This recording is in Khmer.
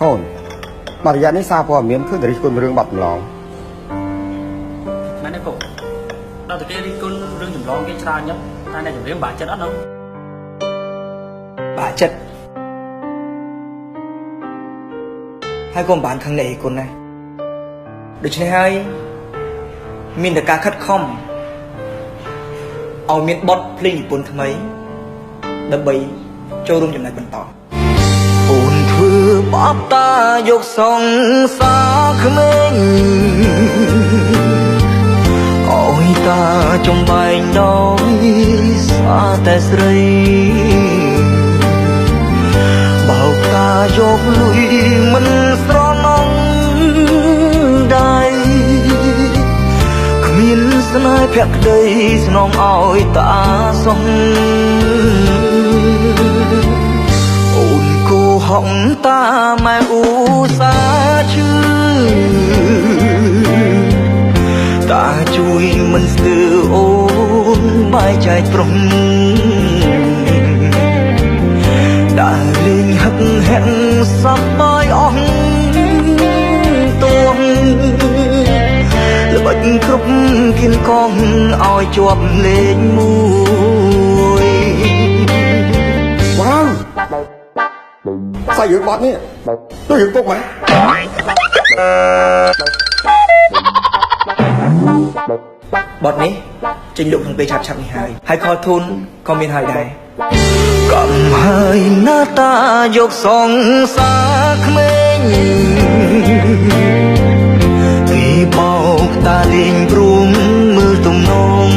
កូនមួយរយៈនេះសារព័ត៌មានគឺតែរិះគន់រឿងបាត់ចម្លង មែនទេពុកដល់តែគេរិះគន់រឿងចម្លងគេច្រើនចឹងតែអ្នកចម្រៀងបាក់ចិត្តអត់នោះ បាក់ចិត្តហើយក៏មិនបានខឹងអ្នកឯគុណដែរដូច្នេះហើយមានតែការខិតខំឲ្យមានបទភ្លេងនិពន្ធថ្មីដើម្បីចូលរួមចំណែកបន្ត អូនធ្វើបាបតាយកសង្សារក្មេងអោយតាចំបែងដោយសារតែស្រីបោកតាយកលុយមិនស្រណងដៃគ្មានស្នេហ៍ភក្តីស្នងឲ្យតាសង អូនគូហងតាម៉ែឧស្សាហ៍ឈឺតាជួយមិនស្ទើអូនបាយចែកប្រុងដើរលេងហឹកហាក់សប្បាយអស់ទួងល្បិចគ្រប់គៀនកងឲ្យជាប់លេងមួយ វ៉ាវសាច់រឿងបាត់នេះដូចរឿងពុកមែន បទនេះចេញលក់ក្នុងពេលឆាប់ៗនេះហើយហើយ call tune ក៏មានហើយដែរ កំហើយណាតាយកសង្សារក្មេងគេបោកតាលេងព្រមមើលទំនង